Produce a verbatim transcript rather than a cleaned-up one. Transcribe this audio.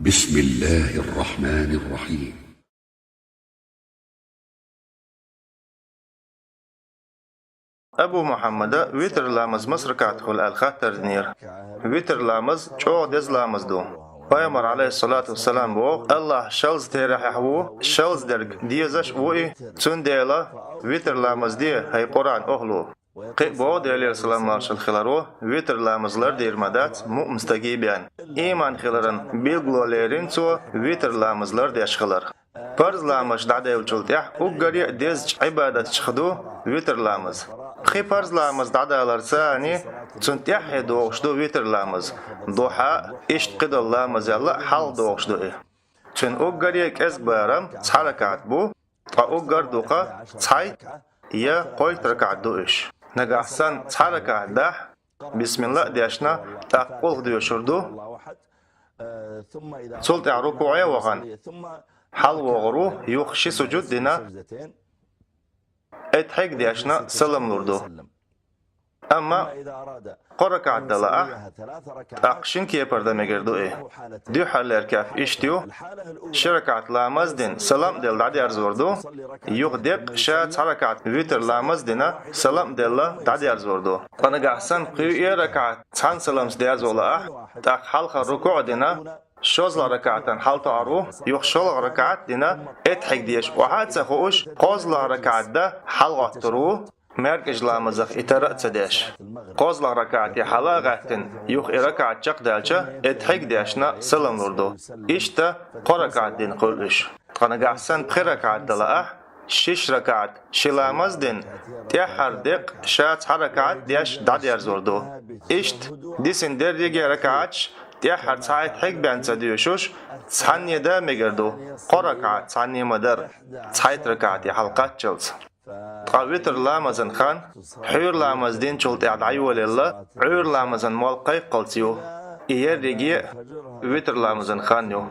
بسم الله الرحمن الرحيم. Абу Мухьаммада витр ламаз мас ракаӀат хуьлу аьлла хаттар динера. Витр ламаз чӀогӀа деза ламаз ду. Пайхамар, Ӏалайхиссалату вассалам, боху: «Аллахь шалза терахьехь ву, шалза дерг дезаш а ву и, цундела витр ламаз де, хӀай Къуръан охӀла». Кхин а боху Делера салам-маршалла хиларо: «Витр ламаз лардийр ма дац муъмин стаге бен. Ийман хиларан билгало лерина цо витр ламаз лардеш хилар». Парз ламазаш дӀадаьллачул тӀаьхьа уггаре а дезачу Ӏибадаташха ду витр ламаз. Пхи парз ламаз дӀадаларца а, цунна тӀаьххье догӀуш ду витр ламаз. Духьа а, иштта кхидолу ламазалла а хьалха догӀуш ду и. Цуьнан уггаре а кӀезга барам цхьа ракаӀат бу, ткъа уггар а дукха цхьайтта я кхойтта ракаӀат ду уьш. Нагахь санна цхьа ракаӀат дахь, бисмилла а дешна, тӀаккха кӀулх доьшур ду. Цул тӀаьхьа рукуӀе а вахана, хьалавогӀур ву, юха ши сужуд а дина, эттхьиг а дешна, салам лур ду. Амма кхо ракаӀат дан лаахь, тӀаккха шина кепара дан мегар ду и. Дуьххьарлера кеп иштта ю: ши ракаӀат ламаз а дина, салам а делла дӀадерзор ду, юха деккъа ша цхьа ракаӀат витр ламаз а дина, салам а делла дӀадерзор ду. Ткъа нагахь санна кхоъ а ракаӀат цхьана саламца дерзо лаахь, тӀаккха хьалхара рукуӀ а дина, шолгӀа ракаӀатан хьалатоӀур ву, юха шолгӀа ракаӀат а дина, эттхьиг деша охьа а ца хууш, кхозлагӀа ракаӀат дан хьалагӀоттур ву, маьркӀажа ламазах и тара а ца деш. КхозлагӀа ракаӀате хьала а гӀаьттина, юха и ракаӀат чекхдаьлча, эттхьиг а дешна, салам лур ду. Иштта кхо ракаӀат дина хуьлу уьш. Ткъа нагахь санна пхи ракаӀат дан лаахь, шиш ракаӀат ши ламаз а дина, тӀаьххьара деккъа ша цхьа ракаӀат а деш дӀадерзор ду. Иштта дисина дерриге а ракаӀаташ тӀаьххьара цхьайтта хьегбен ца доьшуш, цхьанне дан а мегар ду, кхо ракаӀат цхьанне ма-дарра, цхьайтта ракаӀате хьалакхаччалц. Ткъа витр ламазан хан, хьуьйра ламаз динчул тӀаьхьа дӀайолаелла, Ӏуьйра ламазан молла кхайкхалц ю. И ерриге а витр ламазан хан ю.